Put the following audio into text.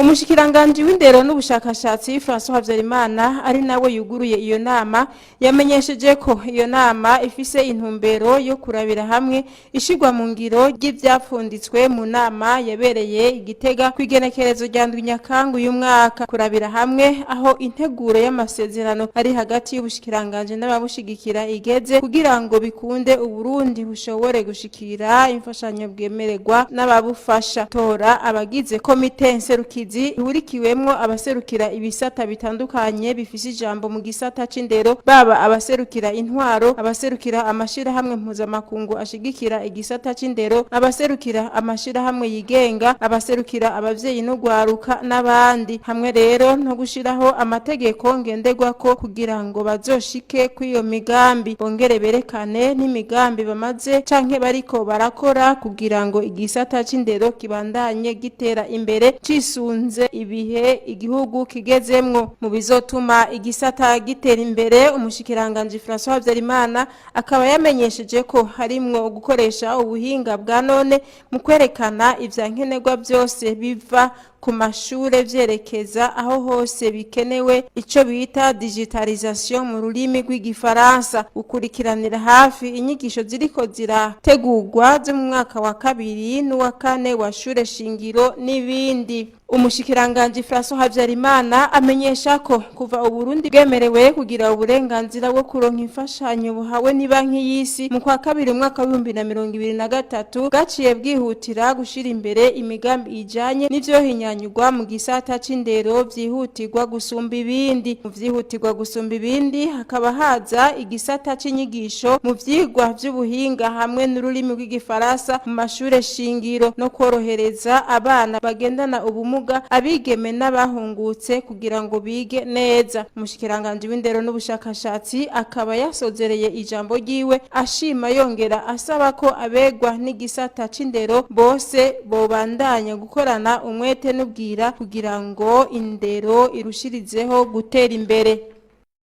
Umushikiranganji w'indero n'ubushakashatsi, François Habyarimana, ari nawe yuguruye iyo nama, yamenyesheje ko iyo nama ifise intumbero yo kurabira hamwe ishigwa mu ngiro ry'ivyapfunditswe mu nama yabereye Igitega kw'igenekerezo rya 7 Nyakanga uyu mwaka, kurabira hamwe aho integuro y'amasezerano ari hagati y'ubushikiranganji n'ababushigikira igeze, kugira ngo bikunde Uburundi bushobore gushikira imfashanyo bwemererwa n'ababufasha. Tora abagize komite nserukizi ihurikiwemwo abaserukira ibisata bitandukanye bifise ijambo mu gisata c'indero, baba abaserukira intwaro, abaserukira amashirahamwe mpuzamakungu ashigikira igisata c'indero, abaserukira amashirahamwe yigenga, abaserukira abavyeyi n'ugwaruka n'abandi, hamwe rero no gushiraho amategeko ngenderwako kugira ngo bazoshike kw'iyo migambi, bongere berekane n'imigambi bamaze canke bariko barakora kugira ngo igisata c'indero kibandanye gitera imbere cisunze ibihe igihugu kigezemwo. Mu bizotuma igisata gitera imbere, umushikiranganji François Habyarimana akaba yamenyesheje ko harimwo gukoresha ubuhinga bwa none mu kwerekana ivyankenerwa byose biva ku mashure vyerekeza aho hose bikenewe, ico bita digitalisation mu rurimi rw'igifaransa, gukurikiranira hafi inyigisho ziriko zirategurwa zo mu mwaka wa kabiri n'uwa kane wa shure shingiro n'ibindi. Umushikiranganji François Habyarimana amenyesha ko kuva Uburundi bwemerewe kugira uburenganzira bwo kuronka imfashanyo buhawe ni Banki y'Isi mu kwa kabiri umwaka wa 2023, bwaciye bwihutira gushira imbere imigambi ijanye n'ivyohinyanyurwa mu gisata c'indero vyihutirwa gusumba ibindi. Mu vyihutirwa gusumba ibindi hakaba haza igisata c'inyigisho mu vyigwa vy'ubuhinga hamwe n'ururimi rw'igifaransa mu mashure shingiro, no korohereza abana bagendana ubumuga, abigeme n'abahungutse kugira ngo bige neza. Umushikiranganji w'indero n'ubushakashatsi akaba yasozereye ijambo ryiwe ashima, yongera asaba ko abegwa n'igisata c'indero bose bobandanya gukorana umwete n'ubwira kugira ngo indero irushirizeho gutera imbere.